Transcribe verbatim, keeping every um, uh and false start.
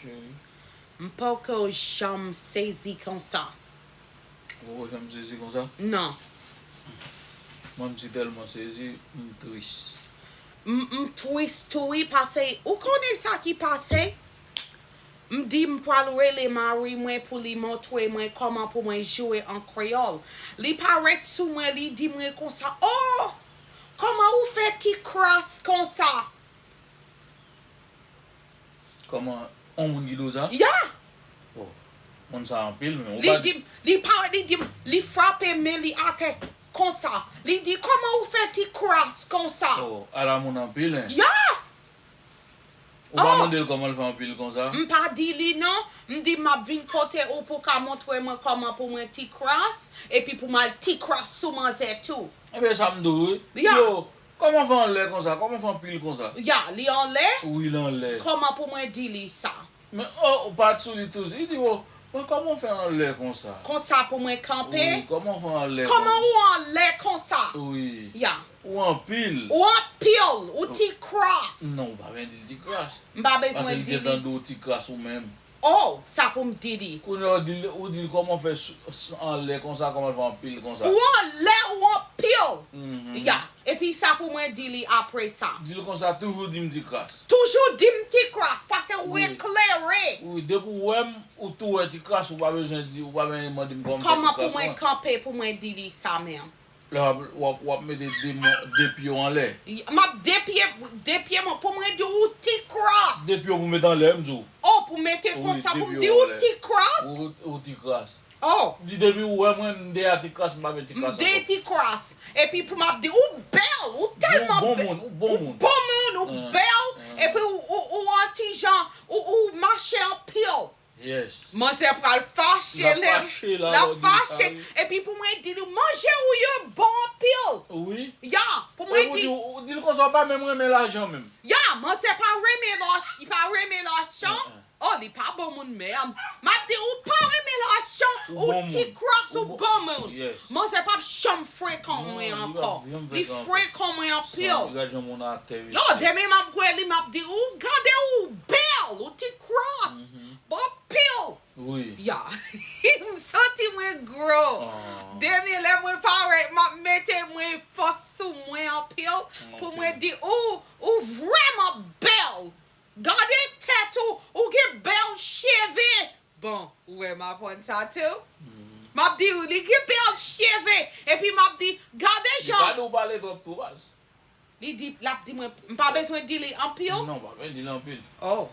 Cheri. M poko janm sezi konsa. Ou poko janm sezi konsa? Non. Mwen, m si tèlman sezi, m tris. M, m tris tou wi, paske ou konnen sa ki pase? M di m pral rele mari mwen pou li montre mwen kòman pou mwen joure an kreyòl. Li parèt sou mwen, li di mwen konsa, "Oh! Kòman ou fè ti kras konsa?" Kòman yon moun ki di w sa? Ya! Oh, moun sa anpil, men ou Li pa di m, li parèt, li di m, li frape men li atè konsa. Li di, "Kòman ou fè ti kras konsa?" Oh, ala moun anpil, en. Ya! Ou pa Oh! mande l kòman l fè anpil konsa? M pa di li non, m di m ap vin kote ou pou ka montre mwen kòman pou mwen ti kras, epi pou m al ti kras sou manzè tou. Ebyen, sa m di w, wi. Ya. Yo, kòman fè anlè konsa? Kòman fè anpil konsa? Ya, li anlè? Wi, l anlè. Kòman pou mwen di li sa? Men, oh, ou pa t sou li tou, li di, oh, mwen kòman fè anlè konsa? Konsa pou mwen kanpe? Wi, kòman fè anlè Kòman konsa? Ou anlè konsa? Wi. Ya. Ou anpil. Ou anpil, ou ti kras. Non, ou pa vin di l ti kras. M pa Paske bezwen li di gentan li. Di w ti kras ou menm. Oh, sa pou m di li. Kounye a, ou di l, ou di l kòman fè sou- sou- anlè konsa, kòman fè anpil konsa. Ou anlè, ou anpil. Mhm. Ya. Epi sa pou mwen di li apre sa. Di l konsa, toujou di m ti kras. Toujou di m ti kras, paske ou Wi. Eklere. Wi, depi w wè m, ou tou wè ti kras, ou pa bezwen di, ou pa bezwen mande m kòman m fè Kòman ti pou kras mwen mwen. Kanpe pou mwen di li sa menm? Lè w ap, w ap, w ap mete de, men- de pye w anlè. M ap de pye, de pye mwen pou mwen di ou ti kras. De pye w pou mete anlè, m di w. Oh, pou mete Wi, konsa de pou m pye di w ou anlè. Ti kras. Ou, ou ti kras. Oh, Di depi w wè mwen, m de a ti kras, m pa met ti m kras de ankò. Ti kras. Epi pou m ap di ou bèl, ou tèlman Ou bon bèl. Moun, ou bon moun. Bon moun, ou Mm. Bèl. Mm. Epi ou, ou, ou an ti jan, ou, ou mache anpil. Yes. Manzè pral fache L ap lè. Fache la, L ap lè w di sa, fache. Wi. Epi pou mwen di li, manje ou yo bon anpil. Wi. Ya, pou E mwen ou di, di. Ou di l konsa, w pa menm renmen lajan menm. Ya, manzè pa renmen lach, li pa renmen lajan. Mm, mm. Oh, li pa bon moun menm. M ap di ou pa renmen lajan, Ou ou bon ti moun. kras, Ou ou bon- bon moun. Yes. Manzè p ap janm frekan Non, mwen li p ap ankò. janm Li frekan ankò. Frekan mwen anpil. Li gade yon moun atè, Yo, demen m ap wè li, m ap di ou, gade ou bèl, ou ti kras. Mhm. Bon pil. Wi. Ya. M santi mwen gwo. Ah. Demen lè mwen parèt, m ap mete mwen fòs sou mwen anpil. Pou Ok. Mwen di ou, ou vrèman bèl. Gade tèt ou, ou gen bèl cheve. Bon, ou wè m aprann sa tou. Mhm. M ap di ou, li gen bèl cheve. Epi m ap di, gade Li jan. Pa di w pale twòp tou, baz. Li di, l ap di mwen, m pa bezwen di li anpil. Non, pa bezwen di l anpil. Oh,